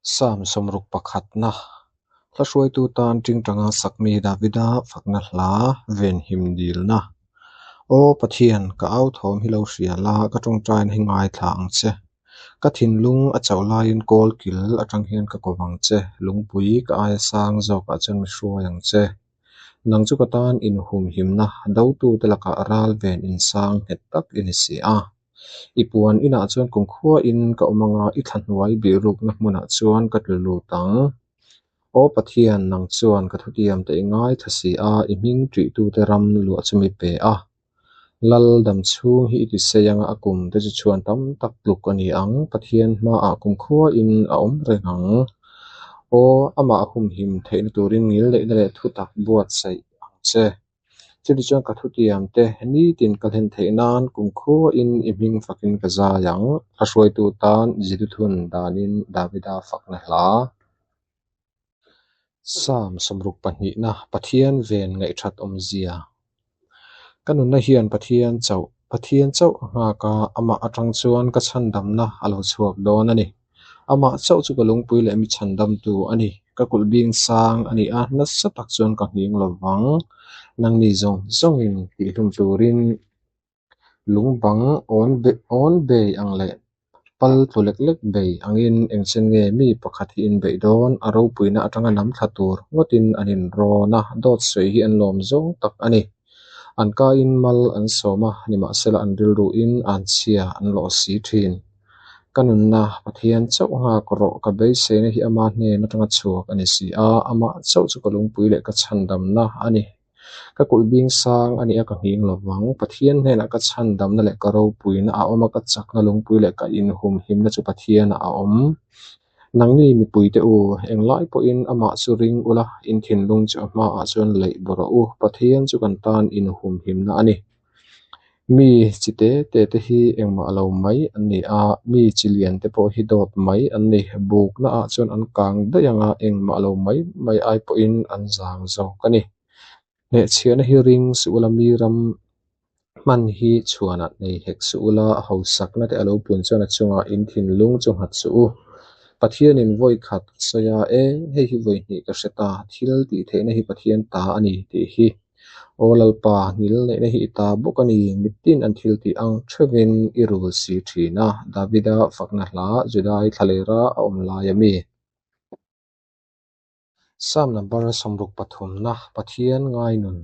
Psalm sawmruk pakhatna, Hla hruaitu tan tingtanga sakmi Davida fakna hla venhim dilna. Aw Pathian, ka au thawm hi lo hria la, ka tawngtaina hi ngaithla ang che. Ka thinlung a chauh laiin kawl kil atang hian ka ko vang che, lungpui ka aia sang zawkah chuan mi hruai ang che. Nang chu ka tan inhumhimna, dotute lakah ral ven insang nghet tak i ni si a. I puan inah chuan kumkhuain ka awm anga, i thla hnuai bihrukna hmunah chuan ka tlu lut ang. Aw Pathian, nang chuan ka thutiamte i ngaithla si a, i hming ṭihtute ram luah chu mi pe a. Lal dam chhung hi i tisei anga a kum te chu chhuan tam tak tluk a ni ang, Pathian hmaah kumkhuain a awm reng ang. Aw, amah humhim theihna turin ngilneihna leh thutak buatsaih ang che. Chutichuan ka thutiamte nitin ka hlen theih nan kumkhuain i hming fakin ka zai ang, hla hruaitu tan Jeduthun danin Davida fakna hla. Psalm sawmruk pahnihna, Pathian ven ngaihthat awmzia. Ka nunna hian Pathian chauh, Pathian chauh a nghak a, amah atang chuan ka chhandamna a lo chhuak dawn a ni. Amah chauh chu ka lungpui leh mi chhandamtu a ni. Ka kulh bing sang a ni a, nasa tak chuan ka nghing lo vang. Nangni zawng zawngin tihhlum turin lungbang awn awn bei ang leh pal tlu lek lek bei angin engchen nge mi pakhat hi in beih dawn? A ropuina atanga nam thla tur ngawtin an inrawn a, dawt sawi hi an lawm zawng tak a ni. An kaiin mal an sawm a, nimahsela an rilruin an chhia an lawh si thin. Ka nunna Pathian chauh nghak rawh, ka beiseina hi ama hnen atanga chhuak a ni si a, amah chauh chu ka lungpui leh ka chhandamna a ni. Ka kulh bing sang a ni a, ka nghing lo vang. Pathian hnenah ka chhandamna leh ka ropuina a awm a, ka chakna lungpui leh ka inhumhimna chu Pathianah a awm. Nangni mipuite u, englai pawhin amah chu ring ula, in thinlung chu a hmaah chuan leih bawrh rawh u. Pathian chu kan tan inhumhimna a ni. Mi chi te te te hi engmah lo mai an ni a, mi chi lian te pawh hi dawt mai an ni. Bukna ah chuan an kang daih ang a, engmah lo mai mai ai pawhin an zang zawk a ni. Hnehchhiahna hi ring suh ula, mi ram hman hi chhuanah nei hek suh ula, a hausakna te a lo pun chuan a chungah in thinlung chu nghat suh u. Pathianin vawi khat a sawi a, E, hei hi vawi hnih ka hre ta, thil tih theihna hi Pathian ta a ni tih hi. Aw Lalpa, ngil neihna hi i ta bawk a ni, mitin an thil tih ang theuhin i rul si thin a, Davida fakna hla Judai thlalera a awm lai a mi. Psalm number sawmruk pathumna, Pathian ngai nun.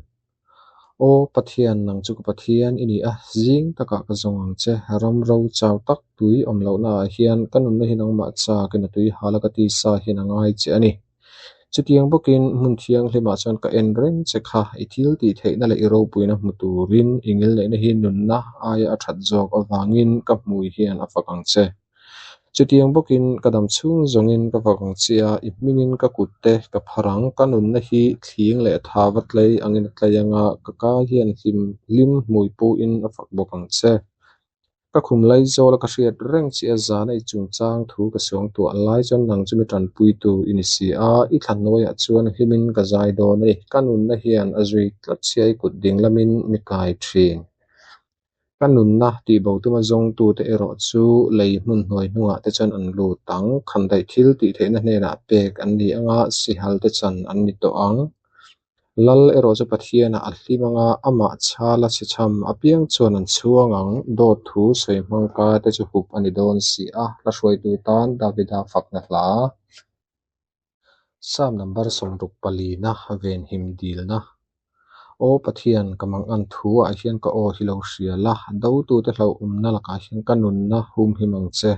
Aw Pathian, nang chu ka Pathian i ni a, zing takah ka zawng ang che. Ram ro chau tak tui awm lohnaah hian ka nunna hi nangmah chakin a tui hal a, ka tisa hian a ngai che a ni. Chutiang bawkin hmun thianghlimah chuan ka en reng che kha, i thil tih theihna leh i ropuina hmu turin i ngilneihna hi nunna aia a that zawk avangin ka hmui hian a fak ang che. Chutiang bawkin ka dam chhung zawngin ka fak ang che a, i hmingin ka kut te ka phar ang, ka nunna hi thling leh tha va tlei angin a tlei ang a, ka ka hian hlim hlim hmui puin a fak bawk ang che. Ka khum laizawla ka hriat reng che a, zana i chungchang thu ka suangtuah lai chuan nang chu mi tanpuitu i ni si a, i thla hnuaiah chuan hlimin ka zai dawn a ni, ka nunna hian a zui tlat che a, i kut ding lamin mi kai thin. Ka nunna tihbo tuma zawngtute erawh chu lei hmun hnuai hnungah te chuan an lut ang, khandaih thil tih theihna hnenah pek an ni anga sihal te chan an ni tawh ang. Lal erawh chu Pathianah a hlim anga amah chhala chhe chham apiang chuan an chhuang ang, dawt thu sawi hmang ka te chu hup a ni dawn si a, hla hruaitu tan Davida fakna hla. Psalm number sawmruk palina, venhim dilna. Aw Pathian, ka mangan thu ah hian ka aw hi lo hria la, dotute hlauhawmna lakah hian ka nunna humhim ang che.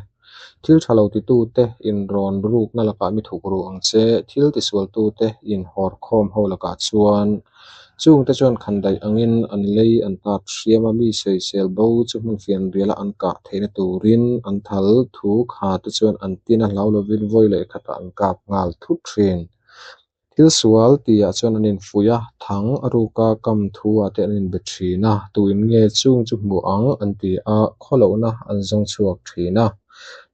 Thil tha lo titute inrawn rukna lakah mi thuk ru ang che, thil tisualtute inhawrkhawm ho lakah chuan. Chungte chuan khandaih angin an lei an tat hriam a, mi sawisel bo chu hmun fianriala an kah theihna turin an thal thu kha te chuan an tin a hlau lovin vawi leh khatah an kap nghal thut thin. Thil sual tihah chuan an infuih a, thang a ruka kam thu-ah te an inbe thin a, tuin nge chung chu hmu ang an ti a, khawlohna an zawng chhuak thin a.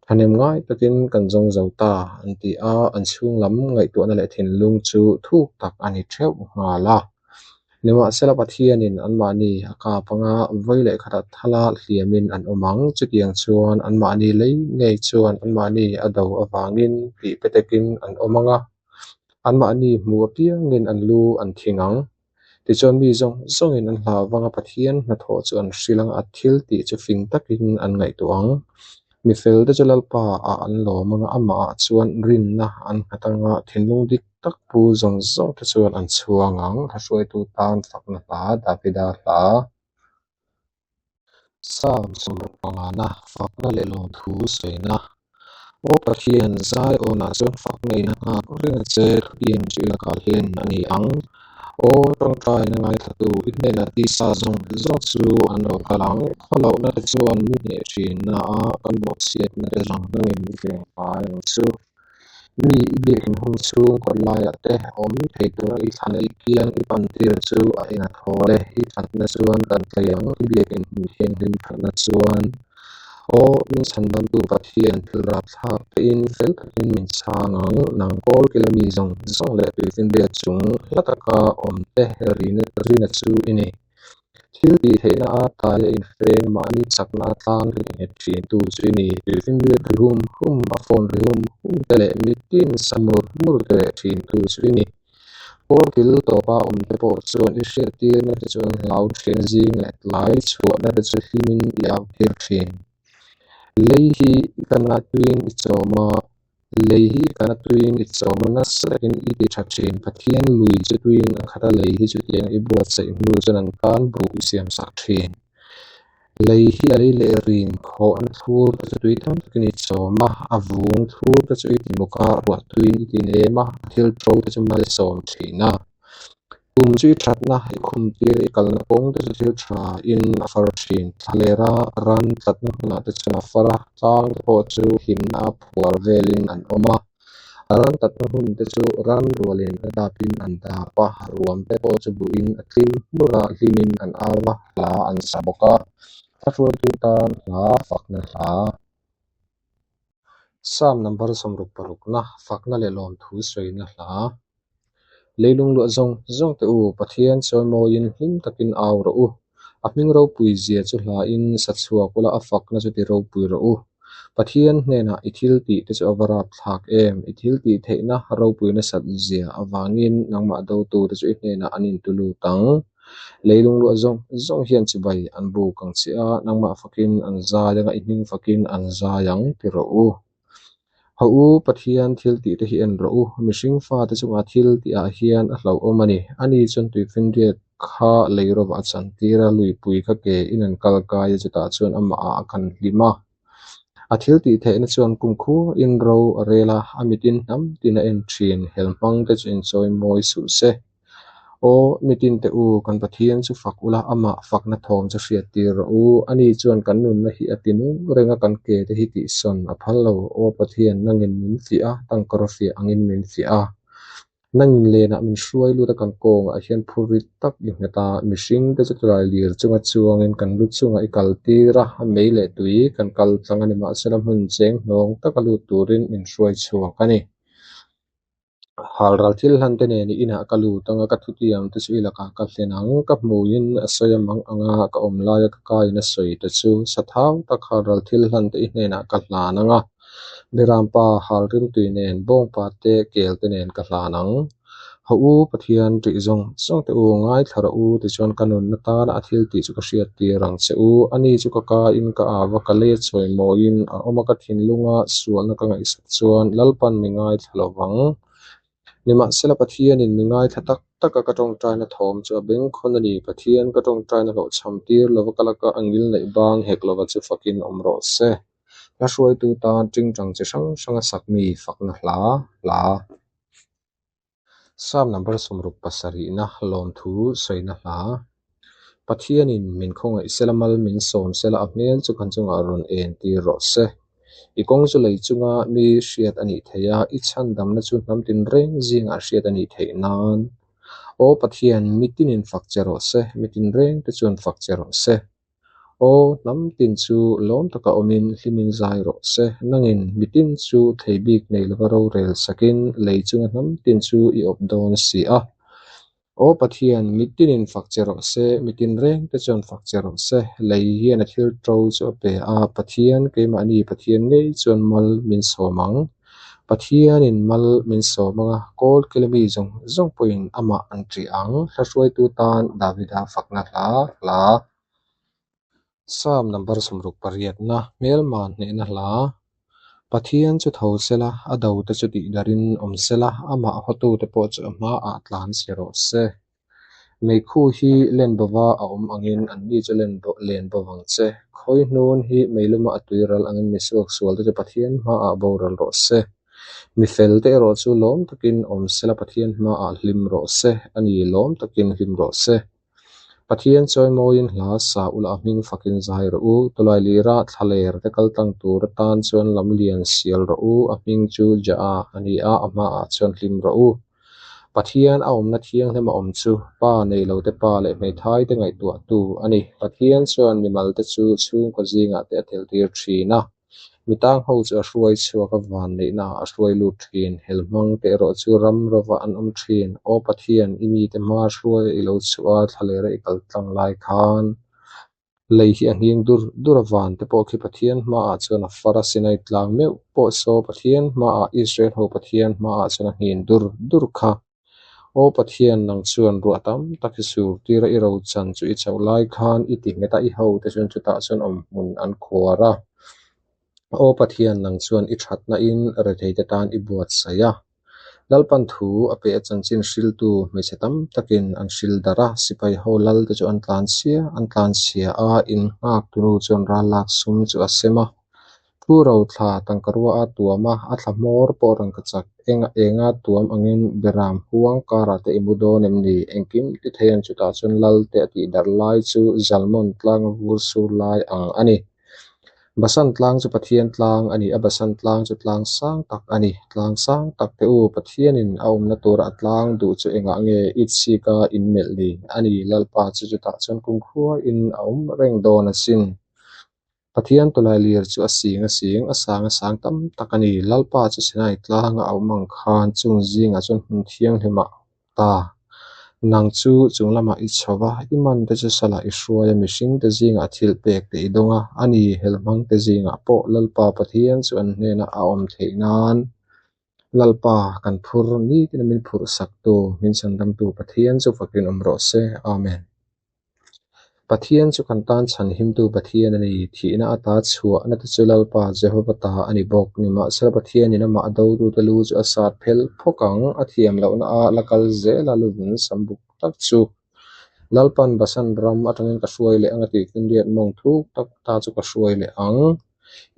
Thahnem ngai takin kan zawng zo ta an ti a, an chhung lam ngaihtuahna leh thinlung chu thuk tak a ni theuh nghal a. Nimahsela Pathianin anmahni a kap anga vawi leh khatah thala hliamin an awm ang. Chutiang chuan anmahni lei ngei chuan anmahni a do avangin tih petekin an awm anga, anmahni hmu apiangin an lu an thing ang. Tichuan mi zawng zawngin an hlau vanga Pathian hnathawh chu an hrilh anga a thil tih chu fing takin an ngaihtuah ang. Mi felte chu Lalpa ah an lawm anga amahah chuan rinna an nghat anga thinlung dik tak pu zawng zawngte chuan an chhuang ang. Hla hruaitu tan fakna hla, Davida hla. Psalm sawmruk pangana, Fakna leh lawmthu sawina. Aw Pathian, Zaiawnah chuan fakna in a nghak reng a che, thutiam chu i lakah hlen a ni ang. Aw tawngtaina ngaithlatu, i hnenah tisa zawng zawng chu an lo kal ang. Khawlohna te chuan mi hneh thinna a, kan bawhchhiatna te zawng zawngin i tleng fai ang chu. Mi i biakin hung chhung kawt laiah te awm thei tura i thlana i kiang i pan tir chu a eng a thawl e, i thatna chuan kan tlei ang, i biakin hmun thianghlim thatna chuan. Aw, min chhandamtu Pathian thil rapthlak tein fel takin min chhang ang, nang kawl kila mi zawng zawng leh tuifinriat chung hla taka awm te rina chu i ni. Thil tih theihna a taia infeng mahni chakna a tlang ri nghet thin tu chu i ni. Tuifinriat ri hum hum, a phone ri hum hum te leh mitin sa mur mur te leh thin tu chu i ni. Kawlkil tawpa awm te pawh chuan i hriattirna te chu an hlau thin a, zing leh tlai chhuahna te chu hlimin i au tir thin. Lei hi i kana tuiin i chawm a, Lei hi kan a tuiin i chawm a, nasa takin i ti tha thin. Pathian lui chu tuiin a khat a, lei hi chutiang i buatsaih hnu chuan an tan buk i siam sak thin. Lei hi a lei leh rin khawhna thlur te chu tui tam takin i chawm a, a vung thlur te chu i ti muk a, ruah tuiin i ti nem a, a thil ṭo te chu mal i sawm thin a. Kum chu i thatna, i khum tir, i kalna kawng te chu thil tha in a far thin. Thlalera ran tlatna hmunah te chuan a far a, tlang te pawh chu himna a phuar velin an awm a. Ran tlatna hun te chu ran rualin a dapin an dap a, ruam te pawh chu buhin a tling hmur a, hlimin an au a, hla an sa bawk a. Hla hruaitu tan hla fakna hla. Psalm number 66na, Fakna leh Lawmthu sawina hla. Leilung luah zawng zawng teh u, Pathian chawimawiin hlim takin au rawh u. A hming ropui zia chu hlain sa chhuak ula a fakna chu ti ropui rawh u. Pathian hnenah i thil tih te chu a va rapthlak em? I thil tih theihna ropui nasat zia avangin nangmah dotu te chu i hnenah an intulut ang. Leilung luah zawng zawng hian chibai an buk ang che a, nangmah fakin an zai anga i hming fakin an zai ang ti rawh u. Haw u, Pathian thil tih te hi en rawh u, mihring fate chungah thil tihah hian a hlauhawm a ni. Ani chuan tuifinriat kha lei rovah a chantir a, luipui kha ke in an kal kai a, chutah chuan amahah a kan hlim a. A thil tih theihna chuan kumkhuain ro a rel a, a mitin hnam tin a en thin, helhmang te chu inchawi mawi suh se. Aw, mitin te u, kan Pathian chu fak ula, amah fakna thawm chu hriat tir rawh u. Ani chuan kan nunna hi a ti nung reng a, kan ke te hi tihsawn a phal lo. Aw Pathian, nangin min fiah a, tangkawra fiah angin min fiah a. Nangin lenah min hruai lut a, kan kawngah hian phur rit tak i nghet a, mihring te chu tlai lir chunga chuangin kan lu chungah i kal tir a, mei leh tui kan kal tlang a ni, mahsela hmun cheng hnawng taka lut turin min hruai chhuak a ni. Halral thil hlan te nen i inah ka lut anga ka thutiam te chu i lakah ka hlen ang, ka hmuiin a sawi a mang anga ka awm laia ka kaiin a sawi te chu sathau tak halral thil hlan te i hnenah ka hlan anga Birampa hal rimtui nen bawngpa te kel te nen ka hlan ang. Haw u Pathian ṭih zawng zawng te u ngaithla rawh u tichuan ka nunna tana a thil tih chu ka hriat tir ang che u. Ani chu ka kaiin ka au a, ka lei a chawi mawiin a awm a, ka thinlunga sualna ka ngaihsak chuan Lalpan mi ngaithla lo vang. Nimahsela Pathianin mi ngaithla tak tak a, ka tawngtaina thawm chu a bengkhawn a ni. Pathian ka tawngtaina hlawhchham tir lova ka laka a ngil neih bang hek lova chu fakin awm rawh se. Hla hruaitu tan tingtang chi hrang hranga sak mi fakna hla hla. Psalm number 67na lawmthu sawina hla. Pathianin min khawngaih sela mal min sawm sela a hmel chu kan chungah rawn en tir rawh se. I kawng chu lei chunga mi hriat a nih theih a, i chhandamna chu hnam tinreng zingah hriat a nih theih nan. Aw Pathian, mitinin fak che rawh se, mitinreng te chuan fak che rawh se. Aw, hnam tin chu lawm taka awmin hlimin zai rawh se. Nangin mitin chu thei bik nei lova rorel sakin lei chunga hnam tin chu i awp dawn si a. Aw Pathian, mitinin fak che rawh se, mitin rengte chuan fak che rawh se. Lei hian a thil ṭo chu a pe a, Pathian, keimahni Pathian ngei chuan mal min sawm ang. Pathianin mal min sawm ang a, kawl kila mi zawng zawng pawhin amah an ṭih ang. Hla hruaitu tan Davida fakna hla hla. Psalm number 68na, Hmelma hnehna hla. Pathian chu tho sela, a dote chu tihdarhin awm sela, amah hawtute pawh chu a hmaah tlan chhe rawh se. Meikhu hi len bova a awm angin anni chu len len bovang che. Khawi hnun hi meiluma a tui ral angin misuak sualte chu Pathian hmaah boral rawh se. Mi felte erawh chu lawm takin awm sela Pathian hmaah hlim rawh se, a ni lawm takin hlim rawh se. Pathian chawimawiin hla sa ula a hming fakin zai rawh u. Tawlai lira thlaler te kal tlang tur atan chuan lam lian sial rawh u. A hming chu Jah a ni a, a hmaah chuan hlim rawh u. Pathian a awmna thianghlim a awm chu Pa nei lote pa leh hmeithai te ngaihtuahtu a ni. Pathian chuan mimal te chu chhungkaw zingah te a tel tir thin a. Mi tang ho chu a hruai chhuak a, vanneihna ah a hruai lut thin. Helhmang te erawh chu ram rova an awm thin. Aw Pathian, i mite hma hruai i lo chhuah a, thlalera i kal tlang lai khan lei hi a nghing dur dur a, van te pawh khi Pathian hmaah chuan a far a, Sinai tlang meuh pawh saw Pathian hmaah, Israel ho Pathian hmaah chuan a nghin dur dur kha. Aw Pathian, nang chuan ruah tam tak hi sur tir a, i rochan chu i chauh lai khan i ti nghet a, i hote chuan chutah chuan awmhmun an khuar a. Aw Pathian, nang chuan i thatna in retheite tan i buatsaih a. Lalpan thu a pe a chanchin hriltu hmeichhe tam takin an hril darh a, sipai ho lal te chu an tlan chhia an tlan chhia a, in nghak tunu chuan ral lak sum chu a sem a. Thu ro thla tangkarua a tuam a, a thla hmawr pawh rangkachak enga enga tuam angin beram huang karah te i mu dawn em ni? Engkim ti thei an chutah chuan lal te a tih darh lai chu Zalmon tlanga vur sur lai ang a ni. Basan tlang chu Pathian tlang a ni a, Basan tlang chu tlang sang tak a ni. Tlang sang tak te u, Pathianin a awmna tura a tlang duh chu engah nge itsika in melh ni? A ni, Lalpa chu chutah chuan kumkhuain a awm reng dawn asin. Pathian tawlai lir chu a sing a sing, a sang a sang tam tak a ni. Lalpa chu Sinai tlanga a awm ang khan chung zingah chuan hmun thianghlimah ta. Nang chu chung lamah i chho va, i man te chu salah i hruai a, mihring te zingah thil pek te i dawng a, a ni, helhmang te zingah pawh Lalpa Pathian chu an hnenah a awm theih nan Lalpa kan phur nitin a min phurh saktu, min chhandamtu Pathian chu fakin awm rawh se. Amen. Pathian chu kan tan chhanhimtu Pathian a ni. Thihna ata chhuahna te chu Lalpa Jehova ta a ni bawk. Nimahsela Pathianin amah a dotute lu chu a sat phel phawk ang. A thiam lohna a la kal zel a, luvun sam buk tak chu Lalpan Basan ram atangin ka hruai leh ang a tih Finriat mawng thuk tak ta chu ka hruai leh ang.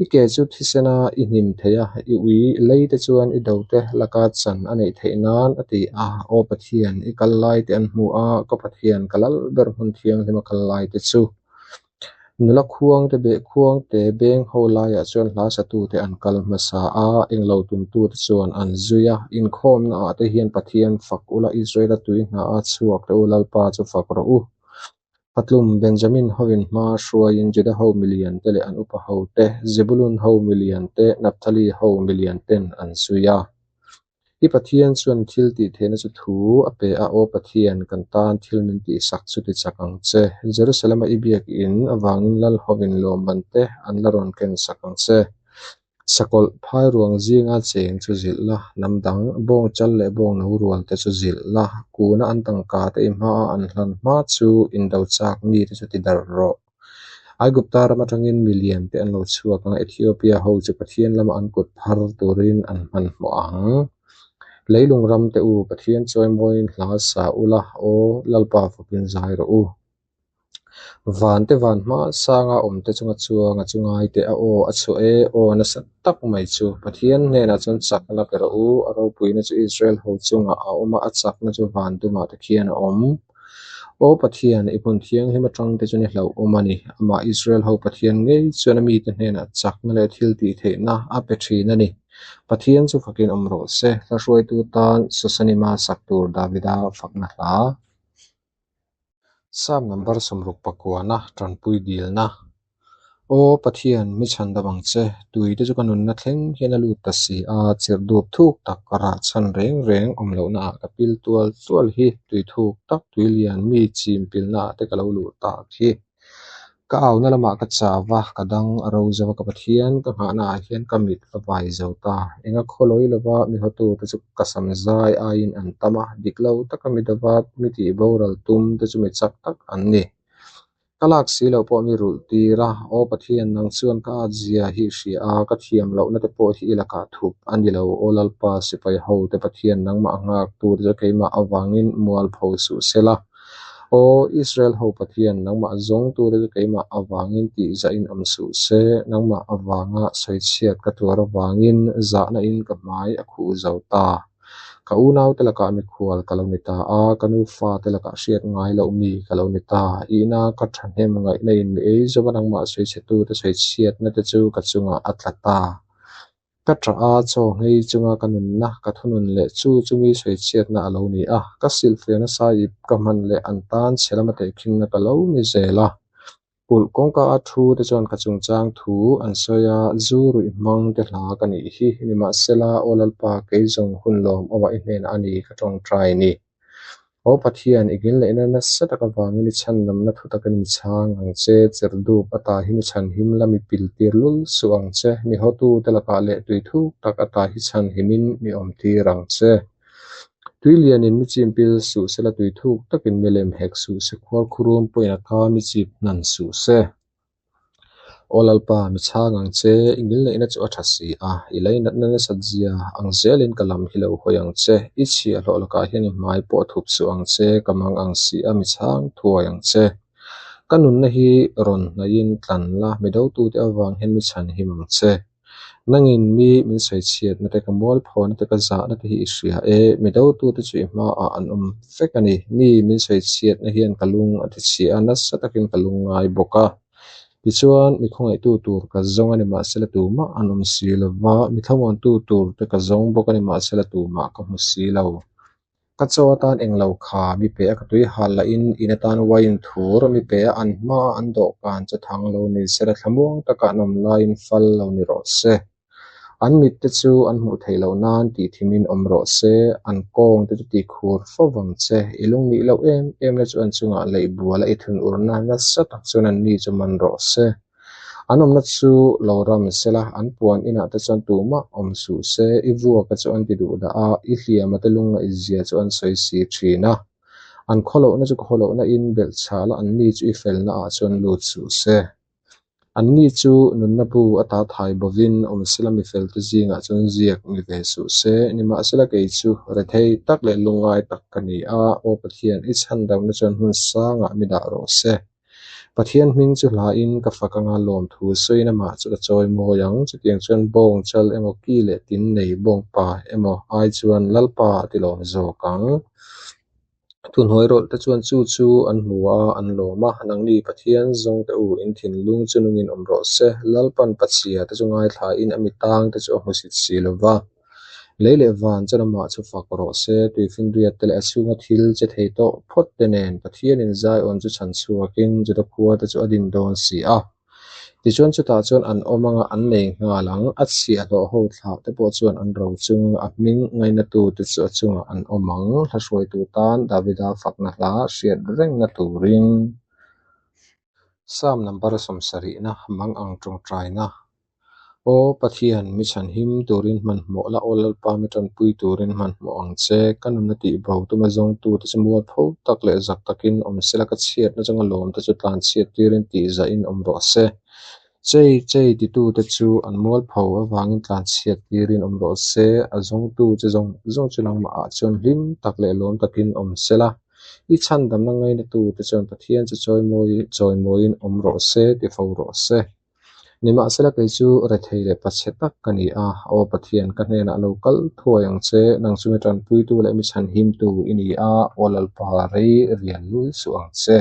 I ke chu thisena i hnim thei a, i ui lei te chuan i dote laka chan a neih theih nan a ti a. Aw Pathian, i kal lai te an hmu a, ka Pathian, ka lal ber hmun thianghlim a kal lai te chu. Nula khuang te beh khuang te beng ho laiah chuan hla satute an kal hmasa a, englo tumtute chuan an zui a. Inkhawmna ah te hian Pathian fak ula, Israela tui hna a chhuak te u Lalpa chu fak rawh u. Fatlum Benjamin hovin hma hruaiin Juda ho milian te leh an upa ho te, Zebulun ho milian te, Naphtali ho milian ten an zui a. I Pathian chuan thil tih theihna chu thu a pe a, Aw Pathian, kan tan thil min tihsak chu ti chak ang che. Jerusalem-a i biak in avangin lal hovin lawmman te an la rawn ken sak ang che. Sakawlh phai ruang zinga cheng chu zilh la, hnam dang, bawng chal leh bawng no rual te chu zilh la, kuna an tangka te i hmaa an hlan hma chu indo chak mite chu ti darh rawh. Aigupta ram atangin milian te an lo chhuak ang a, Ethiopia ho chu Pathian lama an kut phar turin an hmanhmawh ang. Leilung ram te u, Pathian chawimawiin hla sa ula, aw Lalpa fakin zai rawh u. Van te van hma sanga awmte chunga chuang a chungai te a aw a chhuah e, aw nasa tak mai chu Pathian hnenah chuan chakna pe rawh u, a ropuina chu Israel ho chungah a awm a, a chakna chu van dumah te khian a awm. Aw Pathian, i hmun thianghlim atang te chuan i hlauhawm a ni. Amah Israel ho Pathian ngei chuan a mite hnenah chakna leh thil tih theihna a pe thin a ni. Pathian chu fakin awm rawh se, hla hruaitu tan Sosanima sak tur Davida fakna hla. Psalm number 69 tanpui dilna. Aw Pathian, mi chhandam ang che, tuite chu ka nunna thleng hian a lut ta si a, chirh dup thuk tak rah chhan reng reng awm lohnaah ka pil tual tual hi, tui thuk tak tui lian mi chim pilnaah te ka lo luh tak hi. Ka auna lamah ka chau va, ka dang a ro zo va, ka Pathian ka nghahnaah hian ka mit a vai zo ta. Enga khawlawi lova mi hawtute chu ka sam zai aiin an tam a, dik lo taka mi dova mi tih boral tum te chu mi chak tak an ni. Ka lak si loh pawh mi rulh tir a, Aw Pathian, nang chuan ka at zia hi i hria a, ka thiam lohna te pawh hi i lakah thup a ni lo. Aw Lalpa, sipai ho te Pathian, nangmah nghaktu te chu keimah avangin mualpho suh se la. Aw Israel ho Pathian, nangmah zawngtu te chu keimah avangin tihzahin awm suh se, nangmah avanga sawichhiat ka tuar avangin zahna in ka hmai a khuh zo ta. Ka unaute lakah mikhual ka lo ni ta a, ka nu fate lakah hriat ngai loh mi ka lo ni ta. Ihna ka thahnem ngaihna in mi ei zova nangmah sawichhetute sawichhiatna te chu ka chungah a tla ta. Ka ṭah a, chaw nghei chunga ka nunna ka thunun leh chu chu mi sawichhiatna a lo ni a, ka silhfiahna saip ka hman leh an tan chhe lama tehkhinna ka lo ni zel a. Kulh kawngka a thu te chuan ka chungchang thu an sawi a, zu ruih hmang te hla ka nih hi. Nimahsela, Aw Lalpa, kei zawng hun lawm awmah i hnenah a ni ka tawngtai ni. Aw Pathian, i ngilneihna nasa tak avangin i chhandamna thu takin mi chhang ang che, chirhdup ata hi mi chhanhim la mi pil tir lul suh ang che, mi hawtute lakah leh tui thuk tak ata hi chhanhimin mi awm tir ang che. Tui lianin mi chim pil suh se la tui thuk takin mi lem hek suh se, khuarkhurum pawhin a ka mi chip hnan suh se. Aw Lalpa, mi chhang ang che, i ngilneihna chu a tha si a, i lainatna nasat zia ang zelin ka lam hi lo hawi ang che, i chhiahhlawh lakah hian i hmai pawh thup suh ang che, ka mang ang si a, mi chhang thuai ang che. Ka nunna hi rawn hnaihin tlan la, mi dotute avang hian mi chhanhim ang che. Nangin mi min sawichhiatna te, ka mualphawna te, ka zahna te hi i hria e, mi dotute chu i hmaah an awm vek a ni. Mi min sawichhiatna hian ka lung a tichhia a, nasa takin ka lung ngai bawk a. Tichuan, mi khawngaihtu tur ka zawng a ni, mahsela tumah an awm si lo va, mi thlamuantu tur te ka zawng bawk a ni, mahsela tumah ka hmu si lo. Ka chaw atan englo kha mi pe a, ka tui hal lahin in atan wine thur mi pe a, an hmaa an dawhkan chu thang lo ni sela thlamuang taka an awm laiin fal lo ni rawh se. An mit te chu an hmuh theih loh nan tih thimin awm rawh se, an kawng te chu tih khur fo vang che. I lungnih loh em em na chu an chungah leih bual a i thun urna nasa tak chuan an ni chu man rawh se. An awmna chu lo ram sela, an puan inah te chuan tumah awm suh se, i vuaka chu an ti duh dah a, i hliama te lungngaihzia chu an sawi si thin a. An khawlohna chu ka khawlohna in belh chhah la, anni chu i felna ah chuan lut suh se. Anni chu nunna bu ata thai bovin awm sela mifelte zingah chuan ziak ni ve suh se, nimahsela kei chu rethei tak leh lungngai tak ka ni a, Aw Pathian, i chhandamna chuan hmun sangah mi dah rawh se. Pathian hming chu hlain ka fak anga lawmthu sawiin amah chu ka chawi mawi ang. Chutiang chuan bawng chal emaw ki leh tin nei bawng pa emaw ai chuan Lalpa a ti lawm zawk ang. Thuhnuai rawlh te chuan chu chu an hmu a, an lawm a. Nangni Pathian zawng te u, in thinlung chu nungin awm rawh se. Lalpan pachhia te chu ngaithlain a mitang te chu a hmusit si lo va. Lei leh van chuan amah chu fak rawh se, tuifinriat te leh a chhunga thil che thei tawh phawt te nen Pathianin Zion chu chhan chhuakin Juda khua te chu a din dawn si a. Tichuan chutah chuan an awm anga an nei nghal ang, a chhiahhlawh ho thlah te pawh chuan an ro chung a hming ngainatu te chu a chungah an awm ang, hla hruaitu tan Davida fakna hla hriat rengna turin. Psalm number 70na, Mang ang tawngtaina. Aw Pathian, mi chhanhim turin hmanhmawh la, Aw Lalpa, mi tanpui turin hmanhmawh ang che. Ka nunna tihbo tuma zawngtute chu mualpho tak leh zak takin awm sela, ka chhiatna chunga lawmte chu tlanchhiat tirin tihzahin awm rawh se. Chei chei titute chu an mualpho avangin tlanchhiat tirin awm rawh se, a zawngtu che zawng zawng chu nangmahah chuan hlim tak leh lawm takin awm sela. I chhandamna ngainatute chuan Pathian chu chawimawiin awm rawh se, ti fo rawh se. Nimahsela kei chu rethei leh pachhe tak ka ni a, Aw Pathian, ka hnenah lo kal thuai ang che, nang chu mi tanpuitu leh mi chhanhimtu i ni a, Aw Lalpa, rei rian lul suh ang che.